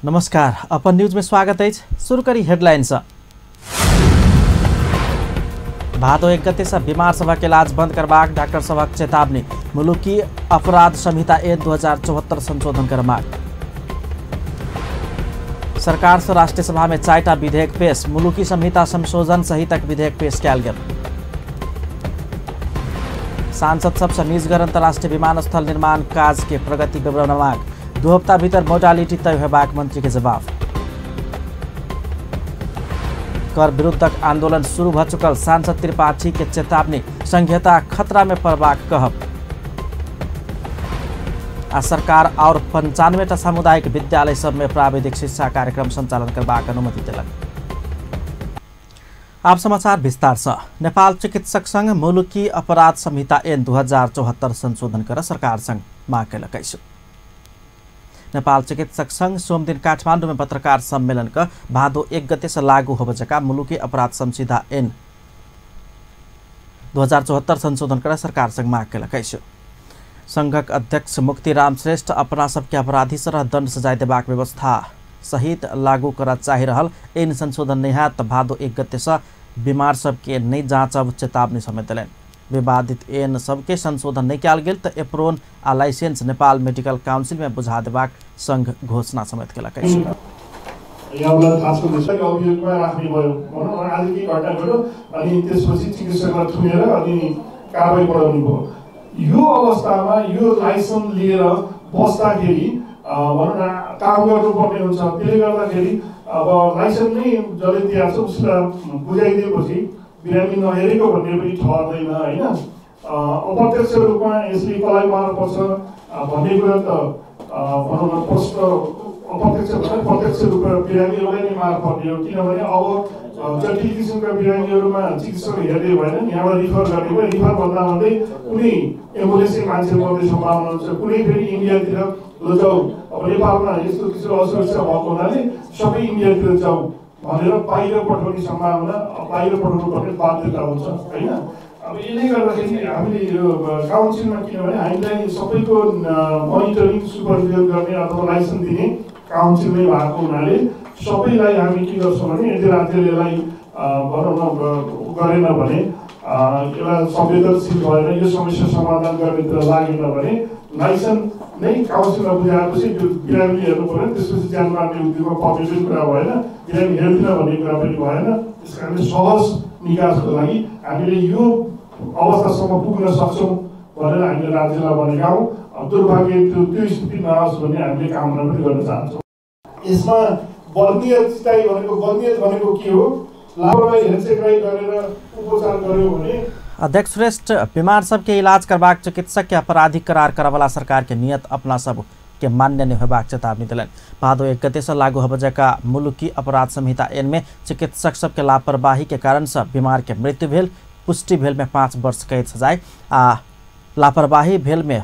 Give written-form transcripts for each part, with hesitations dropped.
नमस्कार, अपन न्यूज में स्वागत है। शुरू करी हेडलाइन से। भादो 1 गते से बीमार सभक इलाज बंद करबाक डॉक्टर सभक चेतावनी। मुलुकी अपराध संहिता ऐन 2074 संशोधन कर मांग। सरकार से राष्ट्रीय सभा में 4टा विधेयक पेश। मुलुकी संहिता संशोधन सहितक विधेयक पेश कयल गेल। सांसद सबसे निजगर अंतर्राष्ट्रीय विमानस्थल निर्माण काज के प्रगति विवरण मांग। 2 हफ्ता भीतर मोडालिटी तय होबाक मंत्री के जवाब। कर विरुद्धक आंदोलन शुरू भ चुकल सांसद त्रिपाठी के चेतावनी। संघीयता खतरा में पड़बाक कहब। आ सरकार और 95टा सामुदायिक विद्यालय सब में प्राविधिक शिक्षा कार्यक्रम संचालन करबाक अनुमति देलक। आप समाचार विस्तार से। नेपाल चिकित्सक संघ मुलुकी अपराध संहिता ऐन 2074 संशोधन कर सरकार संग मांग कयलक अछि। नेपाल चिकित्सक संघ सोमदिन काठमाडौँ में पत्रकार सम्मेलन क भादो 1 गते से लागू होबे जका मुलुकी अपराध संहिता ऐन 2074 संशोधन कर सरकार संग मांग कयलक अछि। संघक अध्यक्ष मुक्तिराम श्रेष्ठ अपना सबके अपराधी सरह दंड सजाय देबाक व्यवस्था सहित लागू कर चाहि रहल ऐन संशोधन नहि हैत त भादो 1 गते से बीमार सबके नहि जाँचब चेतावनी समेत देलनि। विवादित ऐन सबके संशोधन नहि कयल गेल त एप्रोन आ लाइसेंस नेपाल मेडिकल काउंसिल में बुझा देबाक संघ घोषणा समेत केलक अछि। यहाँलाई थाहा छँदैछ अभियोगमा राख्ने भयो भनौँ न, आज केही घटना घट्यो अनि त्यसपछि चिकित्सकलाई थुनेर अनि कारबाही बढाउने भयो। यो अवस्थामा यो लाइसेन्स लिएर बस्दाखेरि भनौँ न काम गर्नुपर्ने हुन्छ। त्यसले गर्दाखेरि अब लाइसेन्स नै जसले दिएको छ उसलाई बुझाइदिएपछि बिरामी नहेरेको भन्ने पनि ठहर्दैन होइन। अप्रत्यक्ष रूपमा यसले कसलाई मार पर्छ भन्ने कुरा त भनौँ न प्रश्न अप्रत्यक्ष भन्दा प्रत्यक्ष रूपमा बिरामीहरूलाई नै मार पर्ने हो। किनभने अब जटिल किसिमका बिरामीहरूमा चिकित्सक हेर्ने भएन, यहाँबाट रिफर गर्ने भयो। रिफर भन्दा भन्दै कुनै एम्बुलेन्सै मान्छे मर्ने सम्भावना हुन्छ, कुनै फेरि इन्डियातिर लजाऊ। अब नेपालमा यस्तो किसिमको असुरक्षा भएको हुनाले सबै इन्डियातिर जाऊ भनेर बाहिर पठाउने सम्भावना, बाहिर पठाउनु पर्ने बाध्यता हुन्छ होइन। अब यसले गर्दाखेरि हामीले यो काउन्सिलमा किनभने हामीलाई सबैको मोनिटरिङ सुपरभिजन गर्ने अथवा लाइसेन्स दिने काउन्सिलमै भएको हुनाले सबैलाई हामी के गर्छौँ भने यदि राज्यले यसलाई भनौँ न गरेन भने यसलाई संवेदनशील भएर यो समस्या समाधान गर्नेतिर लागेन भने लाइसेन्स नै काउन्सिलमा बुझाएपछि त्यो बिरामी हेर्नु पऱ्यो। त्यसपछि ज्यान मार्ने उद्योगमा पर्ने पनि कुरा भएन, बिरामी हेर्दिनँ भन्ने कुरा पनि भएन। त्यस कारणले सहज निकासको लागि हामीले यो अवस्थासम्म पुग्न सक्छौँ भनेर हामीले राज्यलाई भनेका हौँ। दुर्भाग्य त्यो स्थिति नआओस् भन्ने हामीले कामना पनि गर्न चाहन्छौँ। यसमा बदनियत चिताइ भनेको बदनियत भनेको के हो? लापरवाही हेरचेक्राइ गरेर उपचार गर्यो भने। अध्यक्ष श्रेष्ठ बीमार सबके इलाज करबाक चिकित्सक के अपराधी करार करवाला सरकार के नियत अपना सब के मान्य नहीं होबाक चेतावनी देलनि। भादो 1 गते से लागू होबे जका मुलुकी अपराध संहिता ऐन में चिकित्सक सबके लापरवाही के कारण से बीमार के मृत्यु भेल पुष्टि भेल में 5 वर्ष कैद सजाय आ लापरवाही भेल में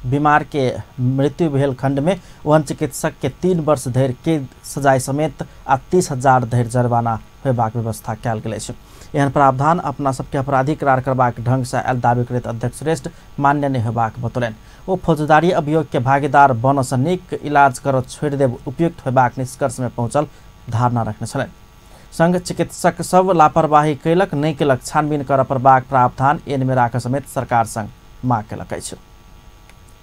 बीमार के मृत्यु भेल खंड में ओहन चिकित्सक के 3 वर्ष धरि कैद सजाय समेत आ 30,000 धरि जरिमाना होबाक व्यवस्था कयल गेल अछि। एहन प्रावधान अपना सबके अपराधी करार करबाक ढंग से आयल दावी करैत अध्यक्ष श्रेष्ठ मान्य नहि होबाक बतौलनि। ओ फौजदारी अभियोग के भागीदार बनऽ से नीक इलाज कर छोड़ि देब उपयुक्त होबाक निष्कर्ष में पहुंचल धारणा रखने छलनि। संघ चिकित्सक सब लापरवाही कयलक नहि कयलक छानबीन करऽ पड़बाक प्रावधान ऐन में राखऽ समेत सरकार संग मांग कयलक अछि।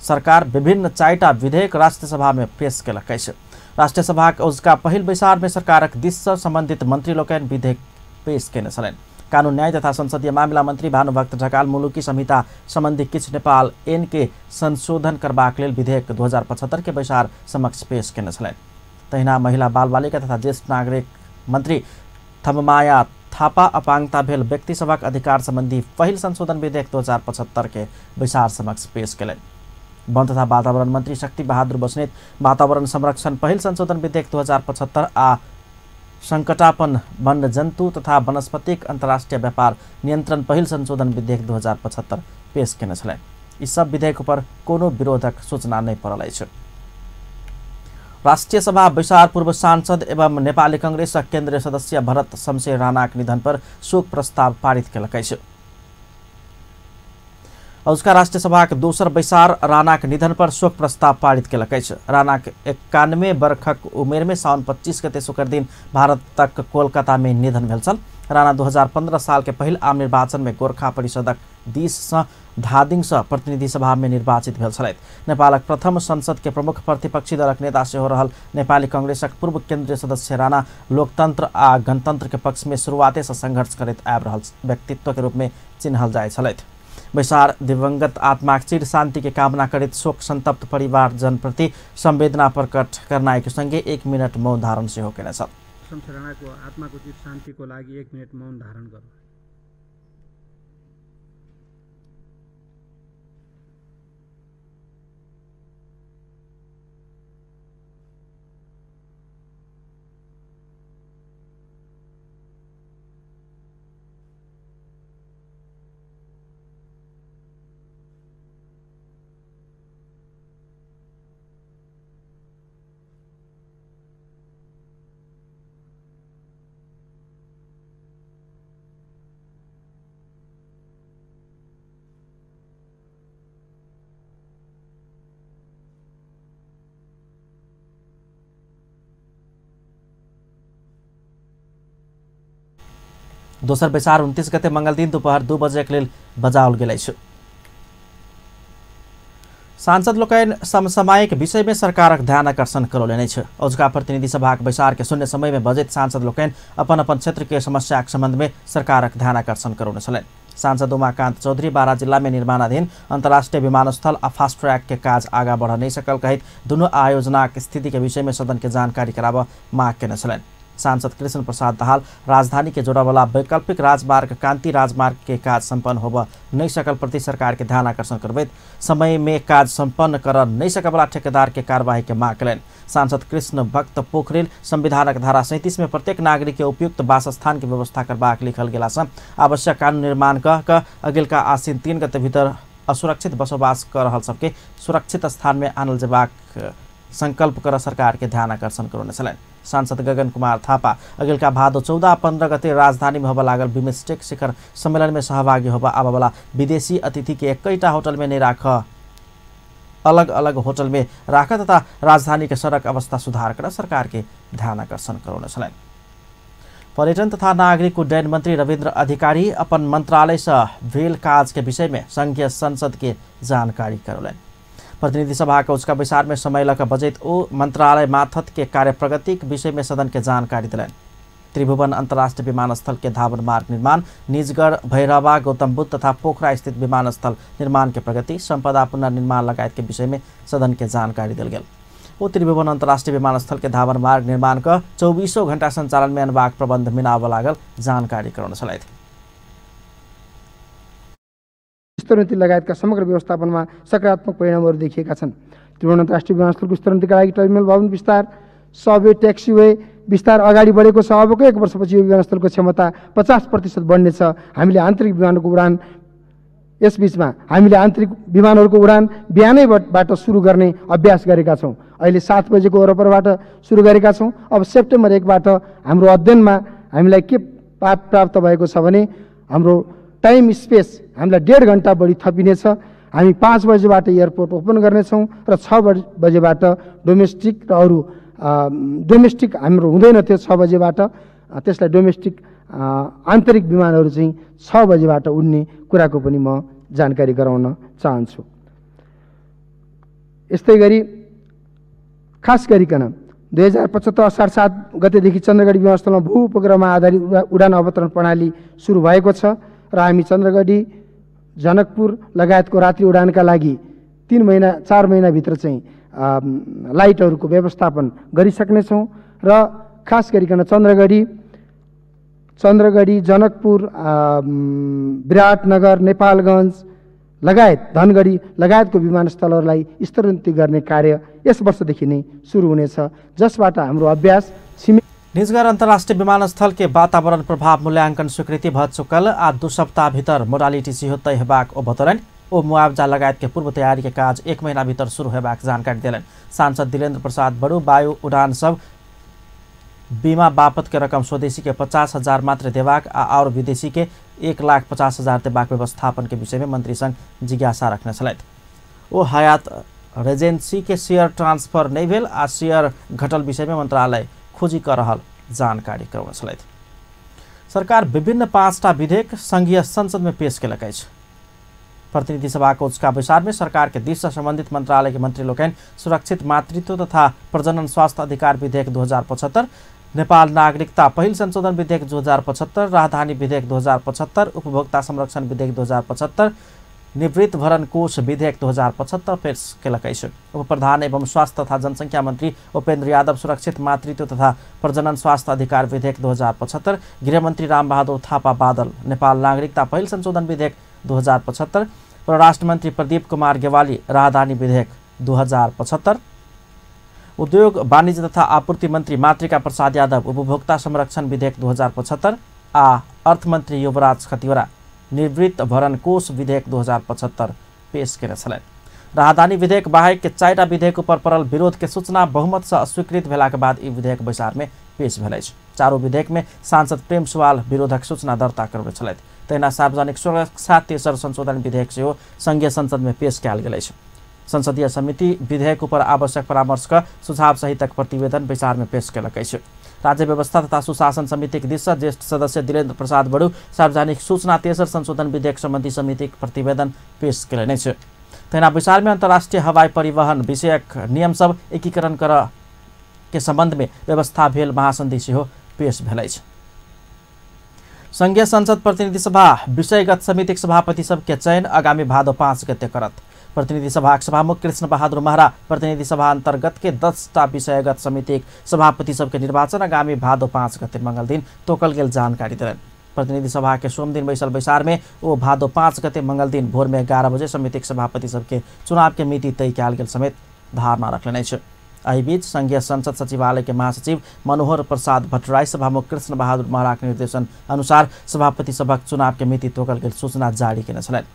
सरकार विभिन्न 4टा विधेयक राष्ट्रीय सभा में पेश कयलक अछि। राष्ट्रीय सभाक औजका पहिल बैसार में सरकारक दिस से संबंधित मंत्री लोकनि विधेयक पेश कयने छलनि। कानून न्याय तथा संसदीय मामिला मंत्री भानुभक्त ढकाल मुलुकी संहिता संबंधी किछु नेपाल ऐन के संशोधन करबाक लेल विधेयक 2075 के बैसार समक्ष पेश कयने छलनि। तहिना महिला बाल बालिका तथा ज्येष्ठ नागरिक मंत्री थममाया थापा अपांगता भेल व्यक्ति सभक अधिकार संबंधी पहिल संशोधन विधेयक 2075 के बैसार समक्ष पेश कयलनि। वन तथा वातावरण मंत्री शक्ति बहादुर बस्नेत वातावरण संरक्षण पहिल संशोधन विधेयक 2075 आ संकटापन वन्य जन्तु तथा वनस्पतिक अंतर्राष्ट्रीय व्यापार नियंत्रण पहिल संशोधन विधेयक 2075 पेश कयने छलनि। ई सब विधेयक पर कोनो विरोधक सूचना नहि पड़ल अछि। राष्ट्रीय सभा बैसार पूर्व सांसद एवं नेपाली कांग्रेसक केंद्रीय सदस्य भरत शमशेर राणाक निधन पर शोक प्रस्ताव पारित कयलक अछि। उसका राष्ट्रीय सभाक दोसर बैसार राणाक निधन पर शोक प्रस्ताव पारित केलक अछि। राणाक 91 वर्षक उमेर में साउन 25 गते शुक्र दिन भारतक कोलकाता में निधन भेल छल। राणा 2015 साल के पहिल आम निर्वाचन में गोरखा परिषदक दिस सँ धादिङ सँ प्रतिनिधि सभा में निर्वाचित भेल छलथि। नेपालक प्रथम संसद के प्रमुख प्रतिपक्षी दलक नेता सेहो रहल नेपाली कांग्रेसक पूर्व केन्द्रीय सदस्य राणा लोकतंत्र आ गणतंत्र के पक्ष में शुरुआते सँ संघर्ष करैत आबि रहल व्यक्तित्व के रूप में चिन्हल जाइत छलथि। बैसार दिवंगत आत्माक चिर शांति के कामना करैत शोक संतप्त परिवार जनप्रति संवेदना प्रकट करनाइ के संगे 1 मिनट मौन धारण सेहो केने छल। शमशेर राणाको आत्माको चिर शान्तिको लागि 1 मिनट मौन धारण गरौँ। दोसर बैसार 29 गते मंगल दिन दोपहर 2 बजे के लेल बजाओल गेल अछि। सांसद लोकनि समसामयिक विषय में सरकारक ध्यान आकर्षण करौलनि अछि। औझका प्रतिनिधि सभाक बैसार के शून्य समय में बजैत सांसद लोकनि अपन अपन क्षेत्र के समस्याक संबंध में सरकारक ध्यान आकर्षण करौने छलनि। सांसद उमाकांत चौधरी बारा जिला में निर्माणाधीन अंतर्राष्ट्रीय विमानस्थल आ फास्ट ट्रैक के काज आगा बढ़ नहीं सकल कहैत दुनू आयोजनाक स्थिति के विषय में सदन के जानकारी कराबऽ माग केने छलनि। सांसद कृष्ण प्रसाद दाहाल राजधानी के जोड़ावाला वैकल्पिक राजमार्ग कांति राजमार्ग के काज संपन्न होबऽ नहीं सकल प्रति सरकार के ध्यान आकर्षण करबैत समय में काज संपन्न कर नहीं सकवला ठेकेदार के कार्यवाही के माग कयलनि। सांसद कृष्ण भक्त पोखरेल संविधानक धारा 37 में प्रत्येक नागरिक के उपयुक्त वासस्थान के व्यवस्था करबाक लिखल गेला सँ आवश्यक कानून निर्माण कऽ अगिलका आश्विन 3 गते भीतर असुरक्षित बसोबास कर रहल सबके सुरक्षित स्थान में आनल जेबाक संकल्प कर सरकार के ध्यान आकर्षण करौने छलनि। सांसद गगन कुमार थापा अगिलका भादो 14-15 गते राजधानी में होबऽ लागल बिम्स्टेक शिखर सम्मेलन में सहभागी होबऽ आबऽवाला विदेशी अतिथि के एकैटा होटल में नहीं राख, अलग अलग होटल में राख तथा राजधानी के सड़क अवस्था सुधार कर सरकार के ध्यान आकर्षण करौने छलनि। पर्यटन तथा नागरिक उड्डयन मंत्री रविन्द्र अधिकारी अपन मंत्रालय से भेल काज के विषय में संघीय संसद के जानकारी करौलनि। प्रतिनिधि सभा के उचका बैसार में समय लऽ कऽ बजैत ओ मंत्रालय माथत के कार्य प्रगति के विषय में सदन के जानकारी दिलनि। त्रिभुवन अंतर्राष्ट्रीय विमानस्थल के धावन मार्ग निर्माण, निजगढ़, भैरवा, गौतम बुद्ध तथा पोखरा स्थित विमानस्थल निर्माण के प्रगति, संपदा पुनर्निर्माण लगायत के विषय में सदन के जानकारी दिल गेल। ओ त्रिभुवन अंतर्राष्ट्रीय विमानस्थल के धावन मार्ग निर्माण कऽ 24 घंटा संचालन में अनबाक प्रबंध मिलाबऽ लागल जानकारी करौने छलथि। स्तरोन्नति लगायतका समग्र व्यवस्थापनमा सकारात्मक परिणामहरू देखिएका छन्। त्रिभुवन अन्तर्राष्ट्रिय विमानस्थलको स्तरोन्नतिका लागि टर्मिनल भवन विस्तार, सबवे, ट्याक्सीवे विस्तार अगाडि बढेको छ। अबको 1 वर्षपछि यो विमानस्थलको क्षमता 50% बढ्नेछ। हामीले आन्तरिक विमानको उडान यसबीचमा हामीले आन्तरिक विमानहरूको उडान बिहानैबाट सुरु गर्ने अभ्यास गरेका छौँ। अहिले 7 बजेको वरपरबाट सुरु गरेका छौँ। अब सेप्टेम्बर 1बाट हाम्रो अध्ययनमा हामीलाई के प्राप्त भएको छ भने हाम्रो टाइम स्पेस हामीलाई 1.5 घन्टा बढी थपिनेछ। हामी 5 बजेबाट एयरपोर्ट ओपन गर्नेछौँ र 6 बजेबाट डोमेस्टिक र अरू डोमेस्टिक हाम्रो हुँदैन थियो 6 बजेबाट, त्यसलाई डोमेस्टिक आन्तरिक विमानहरू चाहिँ 6 बजेबाट उड्ने कुराको पनि म जानकारी गराउन चाहन्छु। यस्तै गरी खास गरिकन 2075 असार 7 गतेदेखि चन्द्रगढी विमानस्थलमा भू उपग्रहमा आधारित उडान अवतरण प्रणाली सुरु भएको छ र हामी चन्द्रगढी, जनकपुर लगायतको रात्रि उडानका लागि 3 महिना 4 महिनाभित्र चाहिँ लाइटहरूको व्यवस्थापन गरिसक्नेछौँ र खास गरिकन चन्द्रगढी, जनकपुर, विराटनगर, नेपालगञ्ज लगायत धनगढी लगायतको विमानस्थलहरूलाई स्तरोन्नति गर्ने कार्य यस वर्षदेखि नै सुरु हुनेछ, जसबाट हाम्रो अभ्यास निजगढ अन्तर्राष्ट्रिय विमानस्थल के वातावरण प्रभाव मूल्यांकन स्वीकृति भ चुकल आ 2 सप्ताह भीतर मोडालिटी सेहो तय हेबाक ओ बतौलनि। ओ मुआवजा लगायत के पूर्व तैयारी के काज 1 महीना भीतर शुरू हेबाक जानकारी देलनि। सांसद दिलेन्द्र प्रसाद बडू वायु उडान सब बीमा बापत के रकम स्वदेशी के 50,000 मात्र देबाक आ और विदेशी के 1,50,000 देबाक व्यवस्थापन के विषय में मंत्री संग जिज्ञासा रखने छलथि। ओ हयात रेजेंसी के शेयर ट्रांसफर नहीं भेल आ शेयर घटल विषय में मंत्रालय खोजी कर रहल जानकारी करौने छलथि। सरकार विभिन्न 5टा विधेयक संघीय संसद में पेश केलक अछि। प्रतिनिधि सभा के उच्चका बैसार में सरकार के दिस से संबंधित मंत्रालय के मंत्री लोकनि सुरक्षित मातृत्व तथा प्रजनन स्वास्थ्य अधिकार विधेयक 2075, नेपाल नागरिकता पहिल संशोधन विधेयक 2075, राजधानी विधेयक 2075, उपभोक्ता संरक्षण विधेयक 2075, निवृत्त भरण कोष विधेयक 2075 पेश केलक अछि। उप प्रधान एवं स्वास्थ्य तथा जनसंख्या मंत्री उपेंद्र यादव सुरक्षित मातृत्व तथा प्रजनन स्वास्थ्य अधिकार विधेयक 2075, गृहमंत्री रामबहादुर थापा बादल नेपाल नागरिकता पहिल संशोधन विधेयक 2075, परराष्ट्र मंत्री प्रदीप कुमार गेवाली राजधानी विधेयक 2075, उद्योग वाणिज्य तथा आपूर्ति मंत्री मातृका प्रसाद यादव उपभोक्ता संरक्षण विधेयक 2075 आ अर्थमंत्री युवराज खतिवड़ा निवृत्त भरण कोष विधेयक 2075 पेश केने छलनि। राजधानी विधेयक बाहेक के 4टा विधेयक पर पड़ल विरोध के सूचना बहुमत से अस्वीकृत भेलाक बाद ई विधेयक बैसार में पेश भेल अछि। चारू विधेयक में सांसद प्रेम सुवाल विरोधक सूचना दर्ता करबे छलथि। तहिना सार्वजनिक सुरक्षा तेसर संशोधन विधेयक सेहो संघीय संसद में पेश कयल गेल अछि। संसदीय समिति विधेयक पर आवश्यक परामर्श क सुझाव सहितक प्रतिवेदन बैसार में पेश केलक अछि। राज्य व्यवस्था तथा सुशासन समितिक दिस से ज्येष्ठ सदस्य दिलेन्द्र प्रसाद बडू सार्वजनिक सूचना तेसर संशोधन विधेयक संबंधी समितिक प्रतिवेदन पेश केलनि अछि। तहिना बैसार में अंतर्राष्ट्रीय हवाई परिवहन विषयक नियम सब एकीकरण कर के संबंध में व्यवस्था भेल महासंधि सेहो पेश भेल अछि। संघीय संसद प्रतिनिधि सभा विषयगत समितिक सभापति सबके चयन आगामी भादो 5 गते करत। प्रतिनिधि सभाक सभामुख कृष्ण बहादुर महरा प्रतिनिधि सभा अंतर्गत के 10टा विषयगत समितिक सभापति सबके निर्वाचन आगामी भादो 5 गते मंगल दिन तोकल गेल जानकारी देलनि। प्रतिनिधि सभा के सोमदिन बैसल बैसार में ओ भादो 5 गते मंगल दिन भोर में 11 बजे समितिक सभापति सबके चुनाव के मिति तय कयल गेल समेत धारणा रखलनि अछि। एहि बीच संघीय संसद सचिवालय के महासचिव मनोहर प्रसाद भट्टराई सभामुख कृष्ण बहादुर महरा के निर्देशन अनुसार सभापति सभक चुनाव के मिति तोकल गेल सूचना जारी केने छलनि।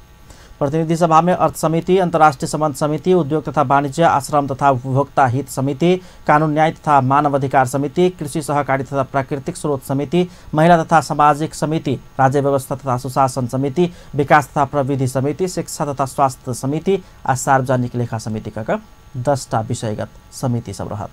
प्रतिनिधि सभा में अर्थ समिति, अंतर्राष्ट्रीय संबंध समिति, उद्योग तथा वाणिज्य, आश्रम तथा उपभोक्ता हित समिति, कानून न्याय तथा मानवाधिकार समिति, कृषि सहकारी तथा प्राकृतिक स्रोत समिति, महिला तथा सामाजिक समिति, राज्य व्यवस्था तथा सुशासन समिति, विकास तथा प्रविधि समिति, शिक्षा तथा स्वास्थ्य समिति आ सार्वजनिक लेखा समिति क 10टा विषयगत समिति सब रहत।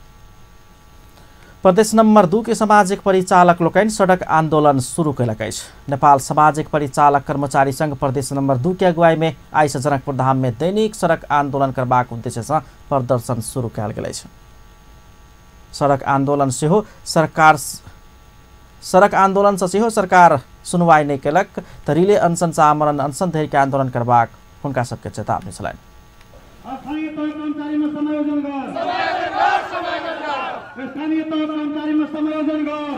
प्रदेश नंबर 2 के सामाजिक परिचालक लोकनि सड़क आंदोलन शुरू केलक अछि। नेपाल सामाजिक परिचालक कर्मचारी संघ प्रदेश नंबर 2 के अगुवाई में आइ से जनकपुर धाम में दैनिक सड़क आंदोलन करबाक उद्देश्य से प्रदर्शन शुरू कयल गेल अछि। सड़क आंदोलन से सेहो सरकार सुनवाई नहि केलक त रिले अनशन से आमरण अनशन धरि के आंदोलन करबाक हुनका सबके चेतावनी छलनि। स्थानीय तह कर्मचारीमा समायोजन गर, स्थानीय तह कर्मचारीमा समायोजन गर,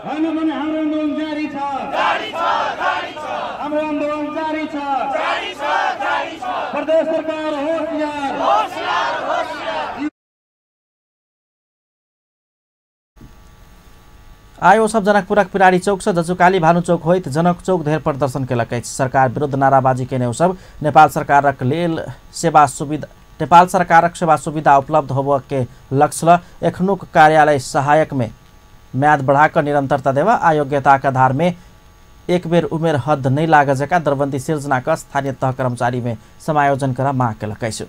हैन भने हाम्रो आन्दोलन जारी छ, हाम्रो आन्दोलन जारी छ, प्रदेश सरकार होशियार। आइ ओ सब जनकपुरक पिरारी चौक से जजुकाली भानु चौक होइत जनक चौक धरि प्रदर्शन केलक अछि। सरकार विरुद्ध नाराबाजी केने ओ सब नेपाल सरकारक लेल सेवा सुविधा नेपाल सरकारक सेवा सुविधा उपलब्ध होबऽ के लक्ष्य ल एखनुक कार्यालय सहायक में म्याद बढ़ाकर निरंतरता देवा आ योग्यताक आधार में एक बेर उमेर हद नहीं लागऽ जकाँ दरबंदी सिर्जना क स्थानीय तह कर्मचारी में समायोजन कर माग केलक अछि।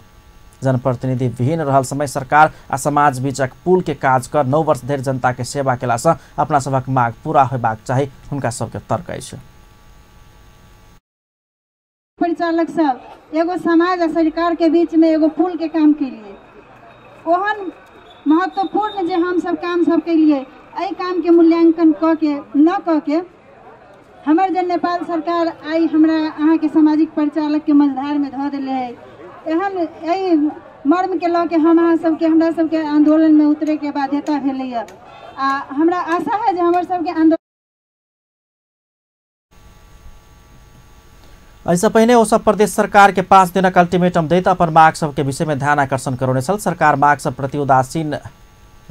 जनप्रतिनिधि विहीन रहल समय सरकार आ समाज बीचक पुल के काज कर 9 वर्ष धरि जनता के सेवा केला से अपना सभक माग पूरा होबाक चाही हुनका सबके तर्क अछि। परिचालक सब एगो समाज आ सरकार के बीच में एगो पुल के काम के लिए ओहन महत्वपूर्ण जे हम सब काम सब के लिए एहि काम के मूल्यांकन क के न क के हमर जे नेपाल सरकार आई हमरा अहाँ के सामाजिक परिचालक के मझधार में धऽ देले है। एहन एहि मर्म के लऽ के हम अहाँ सबके हमरा सबके आंदोलन में उतरे के बाध्यता भेलैया आ हमरा आशा है जे हमर सबके आंदोलन। एहिसँ पहिने ओ सब प्रदेश सरकार के 5 दिनक अल्टीमेटम दैत अपन माग सबके विषय में ध्यान आकर्षण करौने छल। सरकार माग सब प्रति उदासीन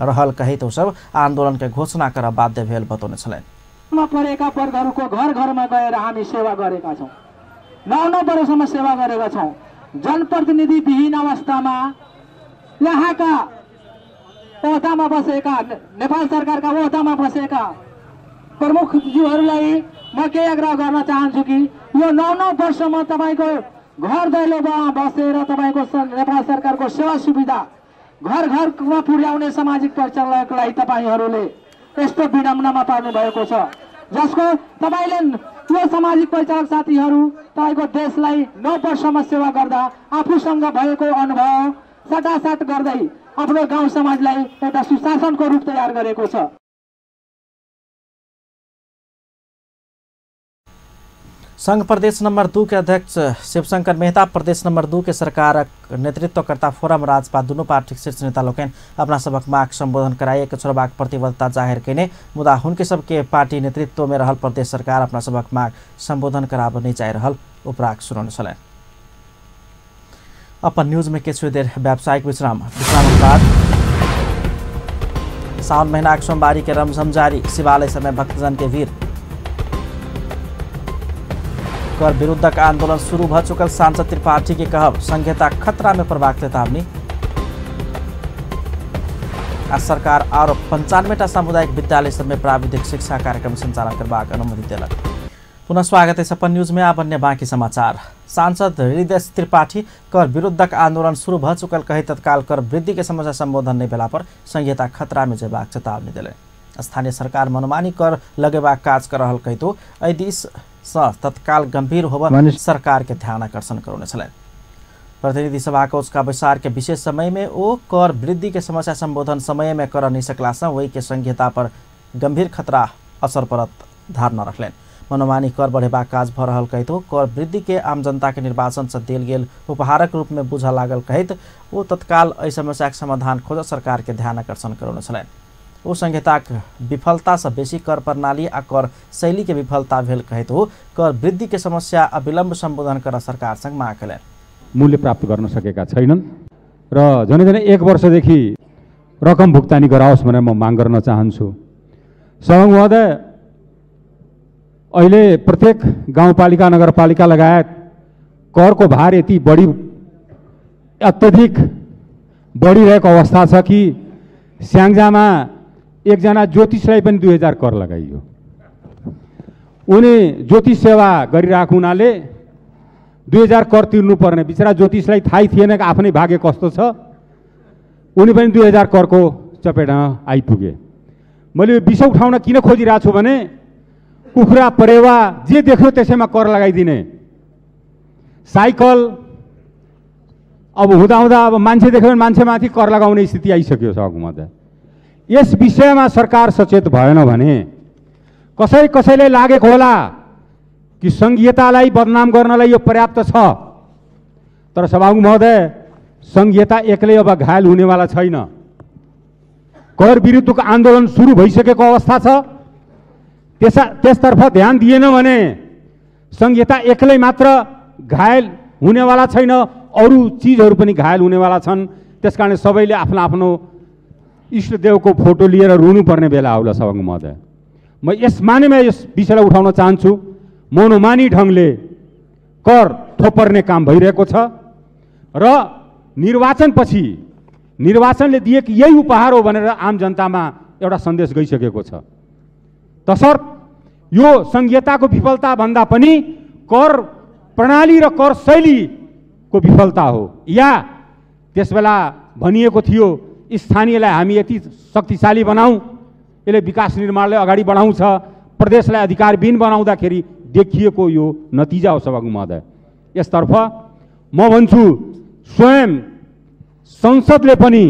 रहल कहैत ओ सब आन्दोलन के घोषणा करब बाध्य भेल बतौने छलनि। परेका वर्गहरूको घर घरमा गएर हामी सेवा गरेका छौँ, 9-9 वर्षसम्म सेवा गरेका छौँ। जनप्रतिनिधि विहीन अवस्थामा यहाँका ओहदामा बसेका, नेपाल सरकारका ओहदामा बसेका प्रमुखज्यूहरूलाई म के आग्रह गर्न चाहन्छु कि यो 9-9 वर्षमा तपाईँको घर दैलोमा बसेर तपाईँको नेपाल सरकारको सेवा सुविधा घर घरमा पुर्याउने सामाजिक परिचालकलाई तपाईँहरूले यस्तो विडम्बनामा पार्नु भएको छ, जसको तपाईँले यो सामाजिक परिचालक साथीहरू तपाईँको देशलाई 9 वर्षमा सेवा गर्दा आफूसँग भएको अनुभव साटासाट गर्दै आफ्नो गाउँ समाजलाई एउटा सुशासनको रूप तयार गरेको छ। संघ प्रदेश नंबर 2 के अध्यक्ष शिवशंकर मेहता प्रदेश नंबर 2 के सरकारक नेतृत्वकर्ता फोरम राजपा दुनू पार्टीक शीर्ष नेता लोकनि अपना सबक माग संबोधन कराइए छोड़बाक प्रतिबद्धता जाहिर कयने, मुदा हुनके सबके पार्टी नेतृत्व में रहल प्रदेश सरकार अपना सबक माग संबोधन कराबऽ नहीं चाहि रहल उपराग सुनौने छलनि। अपन न्यूज में किछु देर व्यावसायिक विश्राम, विश्रामक बाद सावन महीनाक सोमवारी के रमझम जारी, शिवालय समय भक्तजन के भीड़। कर विरुद्धक आंदोलन शुरू भ चुकल सांसद त्रिपाठी के कहब संहिता खतरा में पड़बाक चेतावनी। आ सरकार आरो 95टा सामुदायिक विद्यालय सब में प्राविधिक शिक्षा कार्यक्रम संचालन करबाक अनुमति देलक। पुनः स्वागत है अपन न्यूज में। आब अन्य बाकी समाचार। सांसद हृदय त्रिपाठी कर विरुद्धक आंदोलन शुरू भ चुकल कही तत्काल कर वृद्धि के समस्या संबोधन नहीं भेला पर संहिता खतरा में जेबाक चेतावनी देलनि। स्थानीय सरकार मनमानी कर लगेबाक काज कर रहल कहितो एहि दिस सँ तत्काल गंभीर होबऽ सरकार के ध्यान आकर्षण करौने छलनि। प्रतिनिधि सभा के उसका बैसार के विशेष समय में ओ कर वृद्धि के समस्या संबोधन समय में कर नहीं सकला सँ वही के संहिता पर गंभीर खतरा असर पड़त धारणा रखलनि। मनोमानी कर बढ़ेबाक काज भऽ रहल कहितो कर वृद्धि के आम जनता के निर्वाचन से देल गेल उपहारक रूप में बुझऽ लागल कहैत ओ तत्काल एहि समस्याक समाधान खोजऽ सरकार के ध्यान आकर्षण करौने छलनि। ओ संहिताक विफलता से बेसी कर प्रणाली आ कर शैली के विफलता भेल कहैत ओ कर वृद्धि के समस्या अविलंब संबोधन कर सरकार संग माग कयलनि। मूल्य प्राप्त गर्न सकेका छैनन् र झनै झनै 1 वर्षदेखि रकम भुक्तानी गराओस् भनेर म माग गर्न चाहन्छु। सभामुख महोदय, अहिले प्रत्येक गाउँपालिका नगरपालिका लगायत करको भार यति बढी अत्यधिक बढिरहेको अवस्था छ कि स्याङ्जामा एकजना ज्योतिषलाई पनि 2000 कर लगाइयो। उनी ज्योतिष सेवा गरिरहेको हुनाले 2000 कर तिर्नुपर्ने, बिचरा ज्योतिषलाई थाहै थिएन कि आफ्नै भाग्य कस्तो छ, उनी पनि 2000 करको चपेटमा आइपुगे। मैले यो विषय उठाउन किन खोजिरहेको छु भने कुखुरा परेवा जे देख्यो त्यसैमा कर लगाइदिने, साइकल अब हुँदाहुँदा अब मान्छे देख्यो भने मान्छेमाथि कर लगाउने स्थिति आइसक्यो। सभामुख, यस विषयमा सरकार सचेत भएन भने कसै कसैले लागेको होला कि सङ्घीयतालाई बदनाम गर्नलाई यो पर्याप्त छ, तर सभामुख महोदय सङ्घीयता एक्लै अब घायल हुनेवाला छैन। कर विरुद्धको आन्दोलन सुरु भइसकेको अवस्था छ, त्यसतर्फ ध्यान दिएन भने सङ्घीयता एक्लै मात्र घायल हुनेवाला छैन, अरू चिजहरू पनि घायल हुनेवाला छन्। त्यसकारण सबैले आफ्नो आफ्नो इष्टदेवको फोटो लिएर रुनुपर्ने बेला आउला। सभामुख महोदय, म यस मानेमा यस विषयलाई उठाउन चाहन्छु। मनोमानी ढङ्गले कर थोपर्ने काम भइरहेको छ र निर्वाचनपछि निर्वाचनले दिएको यही उपहार हो भनेर आम जनतामा एउटा सन्देश गइसकेको छ। तसर्थ यो सङ्घीयताको विफलता भन्दा पनि कर प्रणाली र कर शैलीको विफलता हो। या त्यसबेला भनिएको थियो स्थानीयलाई हामी यति शक्तिशाली बनाऊँ, यसले विकास निर्माणलाई अगाडि बढाउँछ, प्रदेशलाई अधिकारविहीन बनाउँदाखेरि देखिएको यो नतिजा हो। सभामुख महोदय, यसतर्फ म भन्छु स्वयं संसदले पनि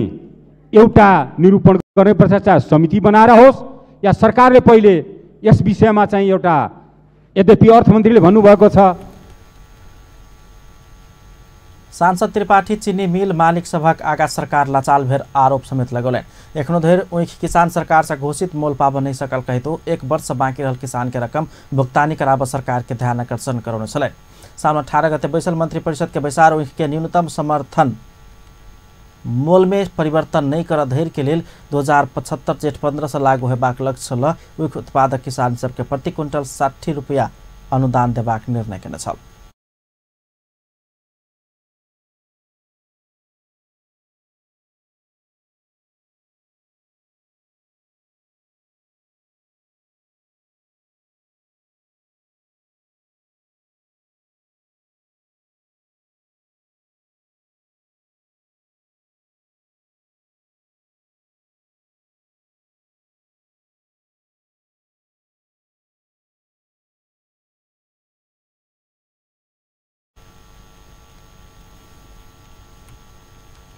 एउटा निरूपण गर्नुपर्छ, चाहे समिति बनाएर होस् या सरकारले पहिले यस विषयमा चाहिँ एउटा, यद्यपि अर्थमन्त्रीले भन्नुभएको छ। सांसद त्रिपाठी चीनी मिल मालिक सभक आगा सरकार लाचाल भेर आरोप समेत लगौलनि। एखनो धरि ऊख किसान सरकार से घोषित मोल पाबऽ नहि सकल कहितो 1 वर्ष बाँकी रहल किसान के रकम भुगतानी कराबऽ सरकार के ध्यान आकर्षण करौने छलनि। सावन 18 गते बैसल मंत्री परिषद के बैसार ऊख के न्यूनतम समर्थन मोल में परिवर्तन नहीं कर धरि के लेल 2075 जेठ 15 से लागू हेबाक लक्ष्य ल ऊख उत्पादक किसान सबके प्रति क्विंटल 60 रुपया अनुदान देबाक निर्णय केने छल।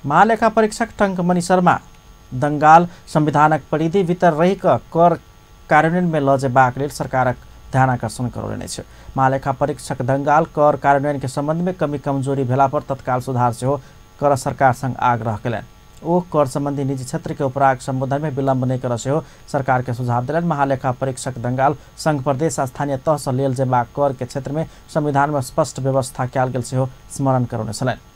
महालेखा परीक्षक टंकमणि शर्मा दंगाल संविधानक परिधि भीतर रहि कऽ कर कार्यान्वयन में लऽ जेबाक लेल सरकारक ध्यानाकर्षण करौने अछि। महालेखा परीक्षक दंगाल कर कार्यान्वयन के संबंध में कमी कमजोरी भेला पर तत्काल सुधार सेहो कर सरकार संग आग्रह कयलनि। ओ कर संबंधी निजी क्षेत्र के उपराग संबोधन में विलंब नहि करऽ सेहो सरकार के सुझाव देलनि। महालेखा परीक्षक दंगाल संघ प्रदेश आ स्थानीय तह सँ लेल जेबाक कर के क्षेत्र में संविधान में स्पष्ट व्यवस्था कयल गेल सेहो स्मरण करौने छलनि।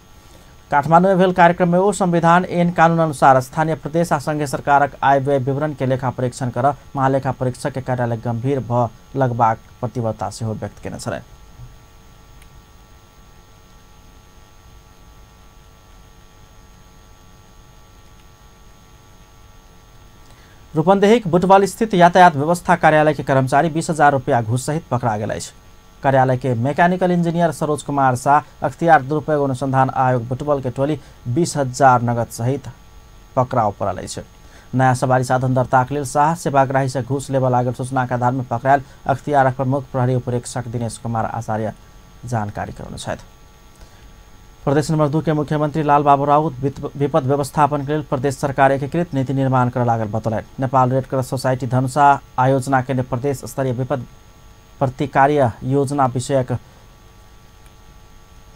काठमांडू में भेल कार्यक्रम में ओ संविधान ऐन कानून अनुसार स्थानीय प्रदेश आ संघीय सरकारक आय व्यय विवरण के लेखा परीक्षण कर महालेखा परीक्षक के कार्यालय गंभीर भ लगबाक प्रतिबद्धता सेहो व्यक्त केने छलनि। रूपन्देहीक बुटवल स्थित यातायात व्यवस्था कार्यालय के कर्मचारी 20,000 रुपया घूस सहित पकड़ा गेल अछि। कार्यालय के मैकेनिकल इंजीनियर सरोज कुमार शाह अख्तियार दुरुपयोग अनुसंधान आयोग बुटवल के टोली 20,000 नगद सहित पकड़ाव पड़ल अछि। नया सवारी साधन दर्ताक लेल शाह सेवाग्राही से घूस लेबऽ लागल सूचना के आधार में पकड़ायल अख्तियारक प्रमुख प्रहरी उपरीक्षक दिनेश कुमार आचार्य जानकारी करौने छथि। प्रदेश नंबर 2 के मुख्यमंत्री लाल बाबू राउत विपद व्यवस्थापन के लेल प्रदेश सरकार एकीकृत नीति निर्माण कर लागल बतौलनि। Nepal red cross society Dhanusha आयोजना केने प्रदेश स्तरीय विपद प्रतिकार्य योजना विषयक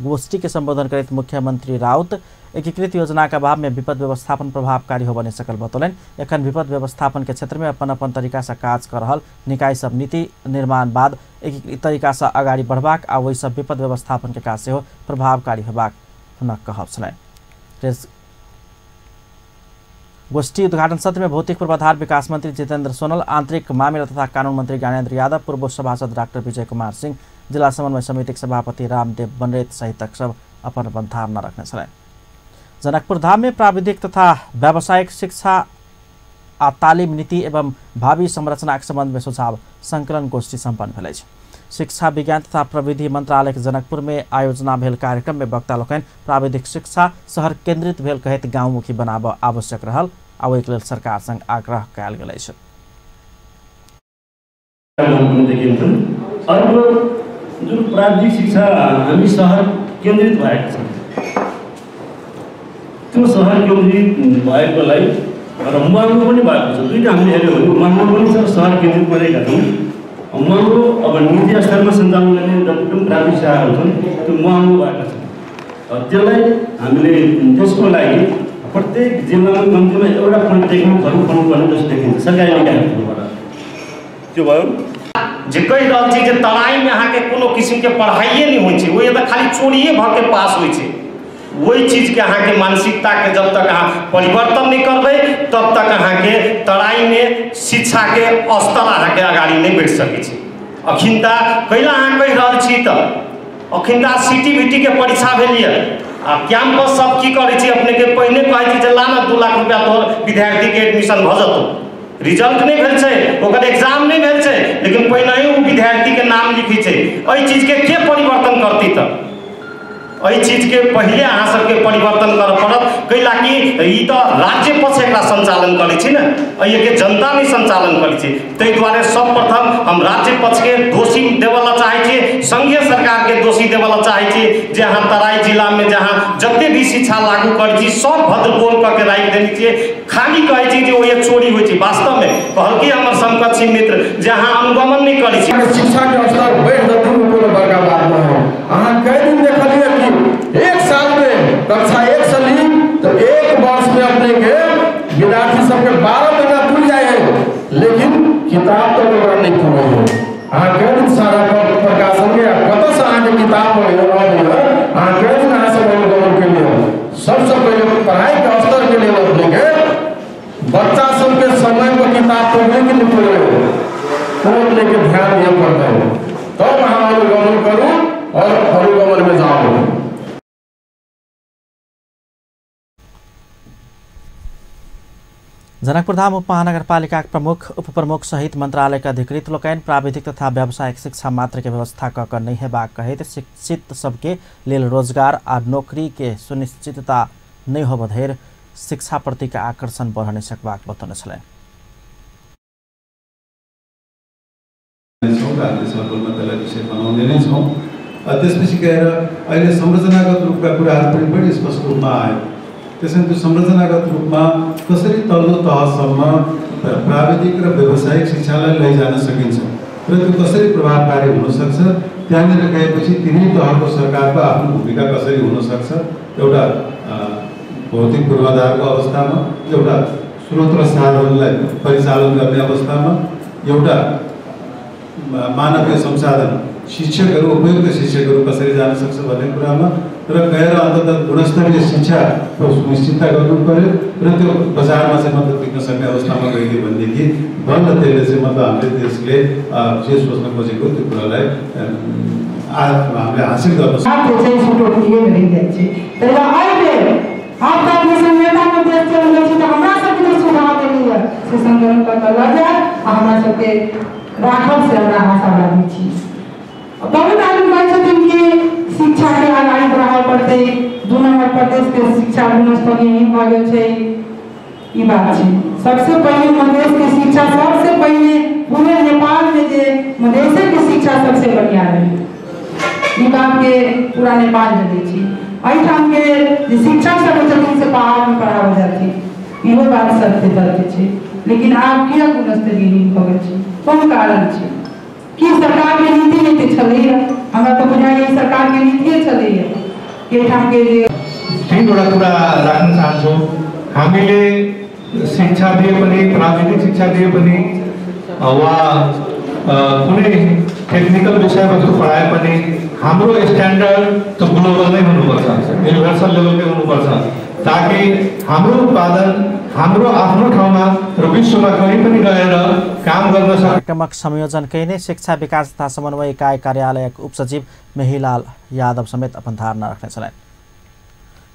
गोष्ठी के संबोधन करैत मुख्यमंत्री राउत एकीकृत योजना के अभाव में विपद व्यवस्थापन प्रभावकारी होबय नहि सकल बतौलनि। एखन विपद व्यवस्थापन के क्षेत्र में अपन अपन तरीका से काज कर रहल निकाय सब नीति निर्माण बाद एकीकृत तरीका से अगाडि बढ़बाक आ ओहि सब विपद व्यवस्थापन के काज सेहो प्रभावकारी होबाक हुनक कहब छलनि। गोष्ठी उद्घाटन सत्र में भौतिक पूर्वाधार विकास मंत्री जितेंद्र सोनल, आंतरिक मामिला तथा कानून मंत्री ज्ञानेन्द्र यादव, पूर्व सभासद डॉक्टर विजय कुमार सिंह, जिला समन्वय समिति के सभापति रामदेव बनरेत सहितक सब अपन अपन धारणा रखने छलनि। जनकपुर धाम में प्राविधिक तथा व्यावसायिक शिक्षा आ तालीम नीति एवं भावी संरचना के संबंध में सुझाव संकलन गोष्ठी सम्पन्न भेल अछि। शिक्षा विज्ञान तथा प्रविधि मंत्रालय के जनकपुर में आयोजना भेल कार्यक्रम में वक्ता लोकनि प्राविधिक शिक्षा शहर केंद्रित भेल कहैत गांवमुखी बनाबऽ आवश्यक रहल आ ओहिके लेल सरकार संग आग्रह कयल गेल अछि। अर्को जुन प्राविधिक शिक्षा हामी शहर केन्द्रित भएको छ, त्यो शहर केन्द्रित भएकोलाई र महँगो पनि भएको छ। दुईवटा हामीले हेऱ्यौँ भने महँगो पनि छ, शहर केन्द्रित गरेका छौँ। महँगो अब निजी स्तरमा सञ्चालन गर्ने जति पनि प्राविधिक शाखाहरू छन् त्यो महँगो भएको छ। त्यसलाई हामीले त्यसको लागि प्रत्येक जिल्लामा कम्तीमा एउटा पोलिटेक्निकहरू खोल्नुपर्ने जस्तो देखिन्छ सरकारी निकायहरूबाट। त्यो भयो जे कहि रहल छी जे तराईमे अहाँके कोनो किसिमके पढ़ाइए नहि होइ छै, ओहि तऽ खाली चोरिए भऽ के पास होइ छै। ओहि चीजके अहाँके मानसिकताके जब तक अहाँ परिवर्तन नहि करबै तब तक अहाँके तराईमे शिक्षाके स्तर अहाँके अगाडि नहि बढ़ि सकै छै। अखिनता कैला अहाँ कहि रहल छी तऽ अखिनता CTBT के परीक्षा भेल यऽ आ कैंपस सब की करै छै अपनेके पहिने कहै छै जे ला ने 2 लाख रुपया तोहर विद्यार्थीके एडमिशन भऽ जेतौ। रिजल्ट नहीं भेल छै, ओकर एग्जाम नहीं भेल छै, लेकिन पहिने ही ओ विद्यार्थी के नाम लिखै छै। एहि चीजके के परिवर्तन करती तऽ एहि चीजके पहिले अहाँ सबके परिवर्तन करऽ पड़त। कैला कि ई तऽ राज्य पक्ष एकरा संचालन करै छै ने, एहिके जनता नहि संचालन करै छै। ताहि दुआरे सर्वप्रथम हम राज्य पक्षके दोषी देबऽ ला चाहै छियै, संघीय सरकारके दोषी देबऽ ला चाहै छियै जे अहाँ तराई जिलामे जहाँ जते भी शिक्षा लागू करै छी सब भद्रगोल कऽ के राखि देने छियै। खाली कहै छी जे ओहि चोरी होइ छै। वास्तवमे कहलकै हमर समकक्षी मित्र जे अहाँ अनुगमन नहि करै छी। शिक्षाके स्तर बढ़ि जेतै कोनो बड़का बात नहि है। अहाँ कई दिन देखलियै कि 1 साल में कक्षा 1 से ली तो 1 वर्ष में अपने के विद्यार्थी सबके 12 महीना पुर जाए है, लेकिन किताब तो ओकरा नहीं पूरे है। अहाँ कई दिन सारा प्रकाशन के कतऽ से अहाँके किताब अहाँ कई दिन अहाँ सब अनुगमन के लिए सबसे पहले पढ़ाई के स्तर के लिए अपने के बच्चा सबके समय पर किताब पढ़ने के लिए पूरे तो अपने के ध्यान दिए पड़ता है, तब अहाँ अनुगमन करू और अनुगमन में जाओ। जनकपुरधाम उपमहानगरपालिका प्रमुख उपप्रमुख सहित मंत्रालय के अधिकृत लोकनि प्राविधिक तथा व्यावसायिक शिक्षा मात्र के व्यवस्था कऽ कऽ नहि हेबाक कहैत शिक्षित सबके लेल रोजगार आ नौकरी के सुनिश्चितता नहि होबऽ धरि शिक्षा प्रति के आकर्षण बढ़ नहि सकबाक बतौने छलनि। बनाउने नै छौँ। त्यसपछि गएर अहिले संरचनागत रूपका कुराहरू पनि बढी स्पष्ट रूपमा आयो। त्यसैले त्यो संरचनागत रूपमा कसरी तल्लो तहसम्म प्राविधिक र व्यावसायिक शिक्षालाई लैजान सकिन्छ र त्यो कसरी प्रभावकारी हुनसक्छ, त्यहाँनिर गएपछि तिनै तहको सरकारको आफ्नो भूमिका कसरी हुनसक्छ, एउटा भौतिक पूर्वाधारको अवस्थामा, एउटा स्रोत र साधनलाई परिचालन गर्ने अवस्थामा, एउटा मानवीय संसाधन शिक्षकहरू, उपयुक्त शिक्षकहरू कसरी जान सक्छ भन्ने कुरामा र गएर अन्ततः गुणस्तरीय शिक्षाको सुनिश्चितता गर्नु पर्यो र त्यो बजारमा चाहिँ मतलब टिक्न सक्ने अवस्थामा गइदियो भनेदेखि बल्ल त्यसले चाहिँ मतलब हामीले देशले जे सोच्न खोजेको त्यो कुरालाई हामीले हासिल गर्न सक्छौँ। राखब से हमरा आशावादी छी। बहुत आदमी कहै छथिन कि शिक्षा के अगाडि बढ़ाबऽ पड़तै, 2 नंबर प्रदेश के शिक्षा गुणस्तरीय भऽ गेल छै, ई बात छै। सबसे पहिले मधेश के शिक्षा, सबसे पहिले पूरे नेपाल में जे मधेशे के शिक्षा सबसे बढ़िया रहै, ई बात के पूरा नेपाल जनै छी। एहिठाम के जे शिक्षक सब छथिन से पहाड़ में पढ़ाबऽ जाथिन, इहो बात सत्य तथ्य छै। लेकिन आब किया गुणस्तरीय भऽ गेल छै, कोन कारण छै? कि सरकार के नीति नहि छलैया, हमरा तऽ बुझाइए सरकार के नीतिए छलैया कि एहिठाम के जे तीनवटा कुरा राख्न चाहन्छु। हामीले शिक्षा दिए पनि, प्राविधिक शिक्षा दिए पनि वा कुनै टेक्निकल विषयवस्तु पढाए पनि हाम्रो स्ट्यान्डर्ड त ग्लोबल नै हुनुपर्छ, युनिभर्सल लेभलकै हुनुपर्छ, ताकि हाम्रो उत्पादन हाम्रो आफ्नो ठाउँमा र विश्वमा कहीँ पनि गएर काम गर्न सक्छ। कार्यक्रमक संयोजन कयने शिक्षा विकास तथा समन्वय इकाइ कार्यालयक उपसचिव मेहिलाल यादव समेत अपन धारणा रखने छलनि।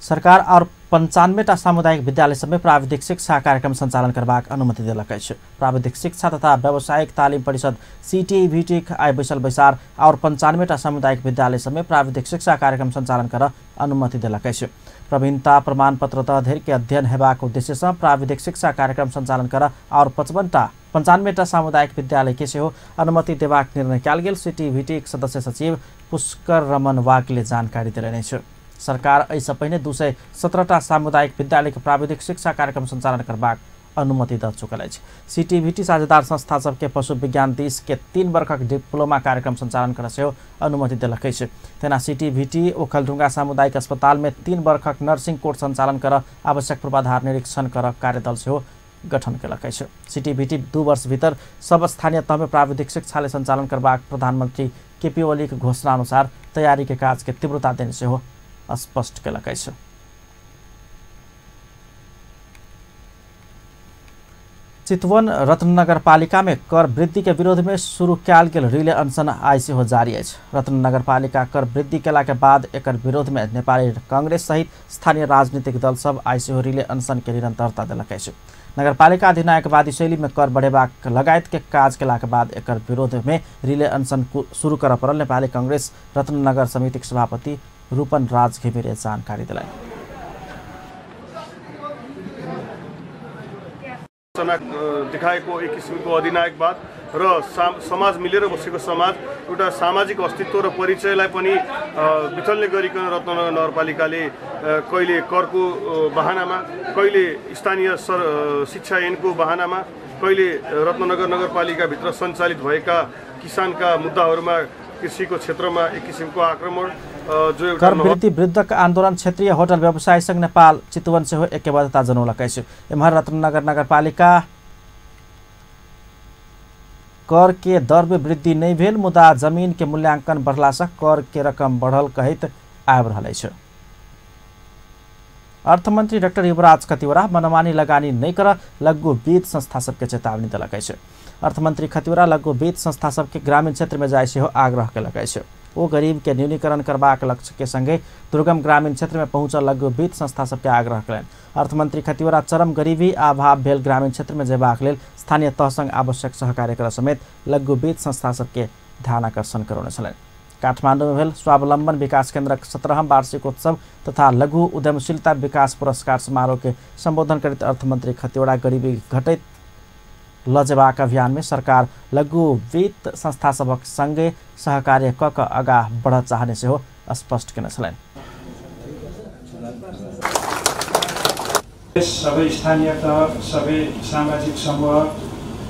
सरकार और 95टा सामुदायिक विद्यालय सबमे प्राविधिक शिक्षा कार्यक्रम संचालन करबाक अनुमति देलक अछि। प्राविधिक शिक्षा तथा व्यावसायिक तालिम परिषद सीटीईवीटी आइ बैसल बैसार और 95टा सामुदायिक विद्यालय सबमे प्राविधिक शिक्षा कार्यक्रम संचालन कर अनुमति देलक अछि। प्रवीणता प्रमाणपत्र तह धरि के अध्ययन हेबाक उद्देश्य सँ प्राविधिक शिक्षा कार्यक्रम संचालन कर और 95टा सामुदायिक विद्यालय के सेहो अनुमति देबाक निर्णय कयल गेल सीटीईवीटी सदस्य सचिव पुष्कर रमन वागले जानकारी देलनि अछि। सरकार एहिसँ पहिने 217टा सामुदायिक विद्यालय के प्राविधिक शिक्षा कार्यक्रम संचालन करबाक अनुमति दऽ चुकल अछि। सीटीईवीटी साझेदार संस्था सबके पशु विज्ञान दिस के 3 वर्षक डिप्लोमा कार्यक्रम संचालन कर सेहो अनुमति देलक अछि। तेना सीटीईवीटी ओखलढुंगा सामुदायिक अस्पताल में 3 वर्षक नर्सिंग कोर्स संचालन कर आवश्यक पूर्वाधार निरीक्षण कर कार्यदल सेहो गठन केलक अछि। सीटीईवीटी 2 वर्ष भीतर सब स्थानीय तह में प्राविधिक शिक्षालय संचालन करबाक प्रधानमंत्री केपी ओली के घोषणा अनुसार तैयारी के काज के तीव्रता देने सेहो स्पष्ट केलक अछि। चितवन रत्ननगरपालिका में कर वृद्धि के विरोध में शुरू कयल गेल रिले अनशन आइ सेहो जारी अछि। रत्ननगरपालिका कर वृद्धि केला के बाद एकर विरोध में नेपाली कांग्रेस सहित स्थानीय राजनीतिक दल सब आइ सेहो रिले अनशन के निरंतरता देलक अछि। नगरपालिका अधिनायकवादी शैली में कर बढ़ेबाक लगायत के काज केला के बाद एकर विरोध में रिले अनशन शुरू करऽ पड़ल नेपाली कांग्रेस रत्ननगर समितिक सभापति रूपन राज घिमिरे जानकारी दिलाए। देखाएको एक किसिमको अधिनायकवाद र समाज मिलेर बसेको समाज एउटा सामाजिक अस्तित्व र परिचयलाई पनि विथल्ने गरिकन रत्ननगर नगरपालिकाले कहिले करको बहानामा, कहिले स्थानीय शिक्षा ऐनको बहानामा, कहिले रत्ननगर नगरपालिकाभित्र सञ्चालित भएका किसानका मुद्दाहरूमा कृषिको क्षेत्रमा एक किसिमको आक्रमण जो एउटा कर वृद्धि विरुद्धक आंदोलन क्षेत्रीय होटल व्यवसायी संघ नेपाल चितवन सेहो ऐक्यबद्धता जनौलक अछि। एम्हर रत्ननगर नगरपालिका कर के दर में वृद्धि नहि भेल मुदा जमीन के मूल्यांकन बढ़ला से कर के रकम बढ़ल कहैत आबि रहल अछि। अर्थमंत्री डाक्टर युवराज खतिवड़ा मनमानी लगानी नहि कर लघु वित्त संस्था सबके चेतावनी देलक अछि। अर्थमंत्री खतिवड़ा लघु वित्त संस्था सबके ग्रामीण क्षेत्र में जाय सेहो आग्रह केलक अछि। ओ गरीब के न्यूनीकरण करबाक लक्ष्य के संगे दुर्गम ग्रामीण क्षेत्र में पहुंचल लघु वित्त संस्था सबके आग्रह केलनि। अर्थमंत्री खतिवड़ा चरम गरीबी आ अभाव भेल ग्रामीण क्षेत्र में जेबाक लेल स्थानीय तह संग आवश्यक सहकार्य कर समेत लघु वित्त संस्था सबके ध्यानाकर्षण करौने छलनि। काठमाडौँ में भेल स्वावलंबन विकास केंद्रक 17वां वार्षिकोत्सव तथा लघु उद्यमशीलता विकास पुरस्कार समारोह के संबोधन करैत अर्थमंत्री खतिवड़ा गरीबी घटैत ल जेबाक अभियान में सरकार लघु वित्त संस्था सभक संगे सहकार्य क क आगा बढ़ चाहने सेहो स्पष्ट केने छलनि। सबै स्थानीय तह, सबै सामाजिक समूह,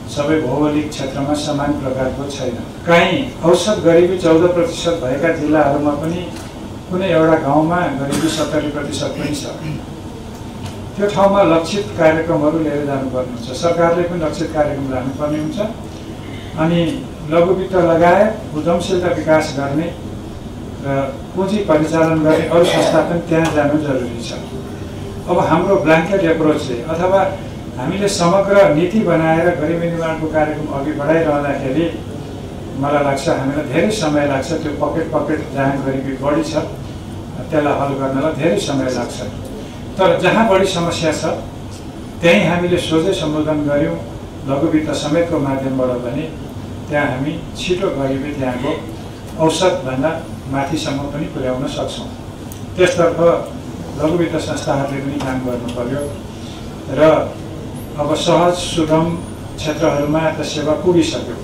सबै भौगोलिक क्षेत्रमा समान प्रकारको छैन। कहीँ औसत गरिबी 14% भएका जिल्लाहरूमा पनि कुनै एउटा गाउँमा गरिबी 70% पनि छ। त्यो ठाउँमा लक्षित कार्यक्रमहरू लिएर जानुपर्ने हुन्छ। सरकारले पनि लक्षित कार्यक्रम लानुपर्ने हुन्छ अनि लघुवित्त लगायत उद्यमशीलता विकास गर्ने र पुँजी परिचालन गर्ने अरू संस्था पनि त्यहाँ जानु जरुरी छ। अब हाम्रो ब्ल्याङ्केट एप्रोचले अथवा हामीले समग्र नीति बनाएर गरिबी निर्माणको कार्यक्रम अघि बढाइरहँदाखेरि मलाई लाग्छ हामीलाई धेरै समय लाग्छ। त्यो पकेट पकेट जहाँ गरिबी बढी छ त्यसलाई हल गर्नलाई धेरै समय लाग्छ। तर जहाँ बढी समस्या छ त्यहीँ हामीले सोझै सम्बोधन गऱ्यौँ लघुवित्त समेतको माध्यमबाट भने त्यहाँ हामी छिटो गरिबी त्यहाँको औसतभन्दा माथिसम्म पनि पुर्याउन सक्छौँ। त्यसतर्फ लघुवित्त संस्थाहरूले पनि काम गर्नु पर्यो र अब सहज सुगम क्षेत्रहरूमा त सेवा पुगिसक्यो।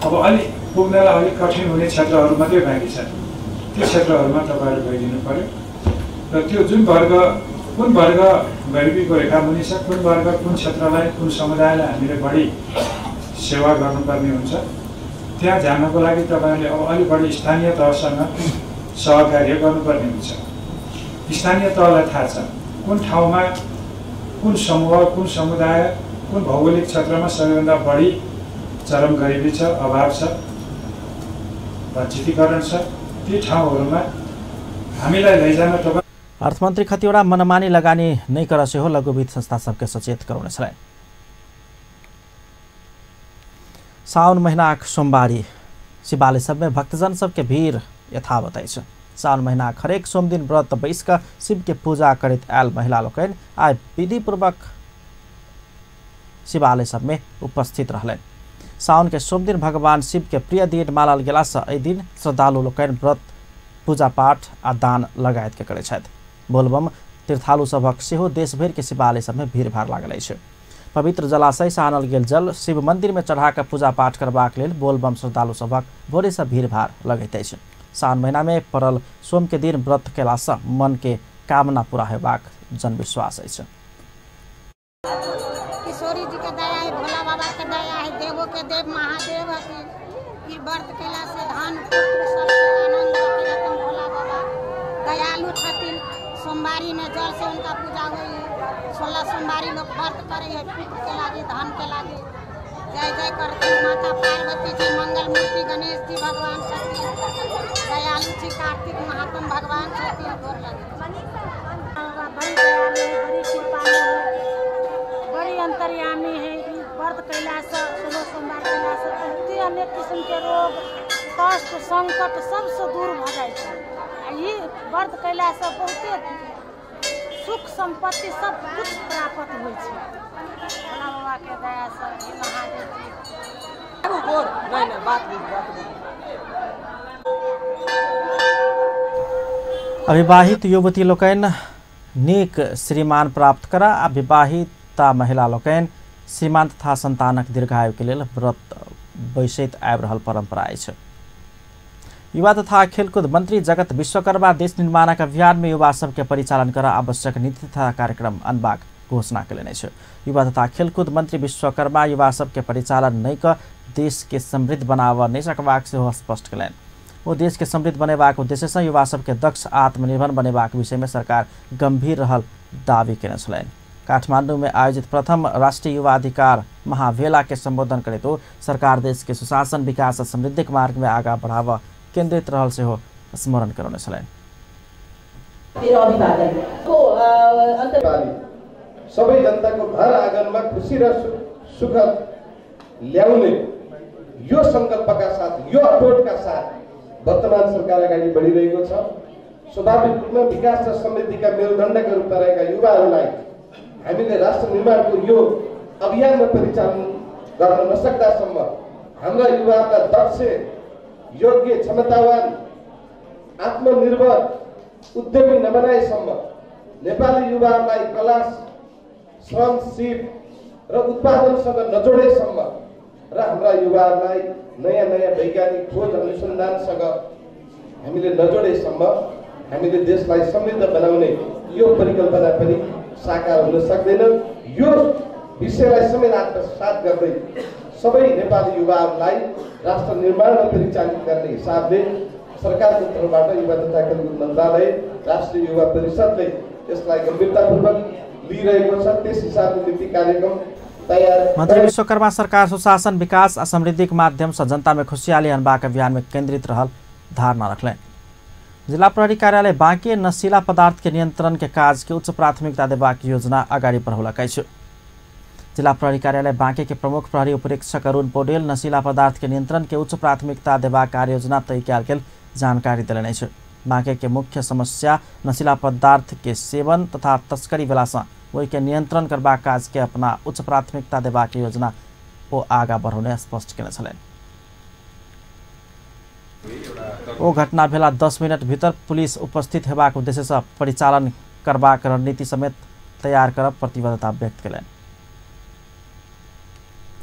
अब अलिक पुग्नलाई अलिक कठिन हुने क्षेत्रहरू मात्रै बाँकी छन्, ती क्षेत्रहरूमा तपाईँहरू गइदिनु पर्यो र त्यो जुन वर्ग कुन वर्ग गरिबीको रेखामुनि छ, कुन वर्ग कुन क्षेत्रलाई कुन समुदायलाई हामीले बढी सेवा गर्नुपर्ने हुन्छ त्यहाँ जानको लागि तपाईँहरूले अब अलिक बढी स्थानीय तहसँग सहकार्य गर्नुपर्ने हुन्छ। स्थानीय तहलाई थाहा छ कुन ठाउँमा कुन समूह कुन समुदाय कुन भौगोलिक क्षेत्रमा सबैभन्दा बढी चरम गरिबी छ, अभाव छ, वञ्चितीकरण छ, ती ठाउँहरूमा हामीलाई लैजान तपाईँ। अर्थमन्त्री खतिवड़ा मनमानी लगानी नै कर सेहो लघुवित्त संस्था सबके सचेत गराउने छलनि। साउन महिनाक सोमबारी शिवालय सबमे भक्तजन सबके भीड़ यथावत अछि। साउन महिनाक हरेक सोमदिन व्रत बैस कऽ शिव के पूजा करैत आयल महिला लोकनि आइ विधिपूर्वक शिवालय सबमे उपस्थित रहलनि। साउन के सोमदिन भगवान शिव के प्रिय दिन मानल गेला सँ एहि दिन श्रद्धालु लोकनि व्रत पूजा पाठ आ दान लगायत के करैत छथि। बोलबम तीर्थालु सभक सेहो देशभरि के शिवालय सबमे भीड़भाड़ लागल अछि। पवित्र जलाशय सँ आनल गेल जल शिव मंदिर में चढ़ा कऽ पूजा पाठ करबाक लेल बोलबम श्रद्धालु सभक भोरे सँ भीड़भाड़ लगैत अछि। सावन महीना में पड़ल सोम के दिन व्रत केला सँ मन के कामना पूरा हेबाक जनविश्वास अछि। किशोरी जी के दया है, भोला बाबा के दया है, देवों के देव महादेव है। ई व्रत केला से धान पुत्र सब आनंद रखियतन। भोला बाबा दयालु छथिन। सोमवारी में जल से उनका पूजा हुई है। 16 सोमवारी लोग व्रत करे है पुत्र के लागे धान के लागे जय जय करते। माता पार्वती जी मंगल मूर्ति गणेश जी भगवान छथिन, दयालु जी कार्तिक महात्म भगवान छथिन। गोर लगे बड़ी दयालु है, बड़ी कृपालु है, बड़ी अंतर्यामी है। व्रत कैला से 16 सोमवार कैला से बहुते अनेक किस्म के रोग कष्ट संकट सबसे दूर भ जाइ छै। ई व्रत कैला से बहुते सुख संपत्ति सब कुछ प्राप्त होइ छै। भोला बाबा के दया से हे महादेव जी। अविवाहित युवती लोकनि नीक श्रीमान प्राप्त कर आ विवाहिता महिला लोकनि श्रीमान तथा संतानक दीर्घायु के लेल व्रत बैसैत आबि रहल परंपरा अछि। युवा तथा खेलकूद मंत्री जगत विश्वकर्मा देश निर्माणक अभियान में युवा सबके परिचालन कर आवश्यक नीति तथा कार्यक्रम अनबाक घोषणा कयलनि अछि। युवा तथा खेलकूद मंत्री विश्वकर्मा युवा सबके परिचालन नहि कऽ देश के समृद्ध बनाबऽ नहि सकबाक सेहो स्पष्ट कयलनि। ओ देश के समृद्ध बनेबाक उद्देश्य सँ युवा सबके दक्ष आत्मनिर्भर बनेबाक विषय में सरकार गंभीर रहल दावी केने छलनि। काठमांडू में आयोजित प्रथम राष्ट्रीय युवा अधिकार महाभेला के संबोधन करैत ओ सरकार देश के सुशासन विकास आ समृद्धिक मार्ग में आगा बढ़ाबऽ केंद्रित रहल सेहो स्मरण करौने छलनि। सबै जनताको घर आँगनमा खुशी र सुख ल्याउने यो संकल्पका साथ, यो अटोटका साथ वर्तमान सरकार अगाडि बढिरहेको छ। स्वाभाविक रूपमा विकास र समृद्धिका मेरुदण्डका रूपमा रहेका युवाहरूलाई हामीले राष्ट्र निर्माणको यो अभियानमा परिचालन गर्न नसक्दासम्म हाम्रा युवाहरूलाई दक्ष, योग्य, क्षमतावान, आत्मनिर्भर, उद्यमी नबनाएसम्म नेपाली युवाहरूलाई कला, श्रम, सिप र उत्पादनसँग नजोडेसम्म र हाम्रा युवाहरूलाई नयाँ नयाँ वैज्ञानिक खोज अनुसन्धानसँग हामीले नजोडेसम्म हामीले देशलाई समृद्ध बनाउने यो परिकल्पना पनि साकार हुन सक्दैन। यो विषयलाई समेत आत्मसात गर्दै सबै नेपाली युवाहरूलाई राष्ट्र निर्माणमा परिचालित गर्ने हिसाबले सरकारको तर्फबाट युवा तथा खेलकुद मन्त्रालय, राष्ट्रिय युवा परिषदले यसलाई गम्भीरतापूर्वक लिइरहेको छ। त्यस हिसाबले नीति कार्यक्रम तयार। मंत्री विश्वकर्मा सरकार सुशासन, विकास आ समृद्धिक माध्यम से जनता में खुशहाली अनबाक अभियान में केंद्रित रहल धारणा रखलें। जिला प्रहरी कार्यालय बाँके नशीला पदार्थ के नियंत्रण के काज के उच्च प्राथमिकता देबाक योजना अगाडि बढ़ौलक अछि। जिला प्रहरी कार्यालय बाँके के प्रमुख प्रहरी उपरीक्षक अरुण पौडेल नशीला पदार्थ के नियंत्रण के उच्च प्राथमिकता देबाक कार्ययोजना तय कयल गेल जानकारी देलनि अछि। बाँके के मुख्य समस्या नशीला पदार्थ के सेवन तथा तस्करी भेलासँ ओहि के नियंत्रण करबाक काज के अपना उच्च प्राथमिकता देबाक योजना ओ आगा बढ़ौने स्पष्ट केने छलनि। ओ घटना भेला 10 मिनट भीतर पुलिस उपस्थित हेबाक उद्देश्यसँ परिचालन करबाक रणनीति समेत तैयार करब प्रतिबद्धता व्यक्त केलनि।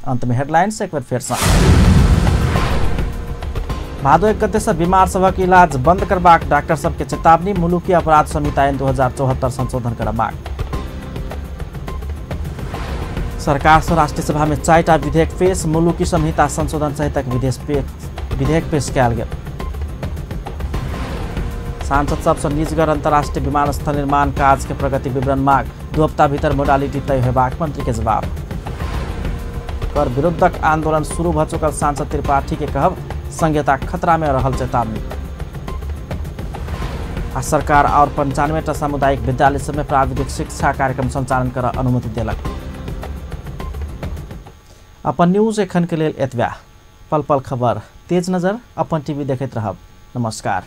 अंत में हेडलाइंस एक बेर फेर। भादो 1 गते से बीमार सभक इलाज बंद करबाक डॉक्टर सबके चेतावनी, मुलुकी अपराध संहिता ऐन 2074 संशोधन करब मांग। सरकार से राष्ट्रीय सभा में 4टा विधेयक पेश, मुलुकी संहिता संशोधन सहितक विधेयक पेश कयल गेल। सांसद सबसँ निजगढ़ अंतर्राष्ट्रीय विमानस्थल निर्माण काज के प्रगति विवरण मांग, 2 हफ्ता भीतर मोडालिटी तय होबाक मंत्री के जवाब। कर विरुद्धक आंदोलन शुरू भ चुकल सांसद त्रिपाठी के कहब, संहिता खतरा में रहल चेतावनी। आ सरकार और 95टा सामुदायिक विद्यालय सब में प्राविधिक शिक्षा कार्यक्रम संचालन कर अनुमति देलक। अपन न्यूज एखन के लेल एतबा। पल पल खबर, तेज नजर, अपन टीवी देखैत रहब। नमस्कार।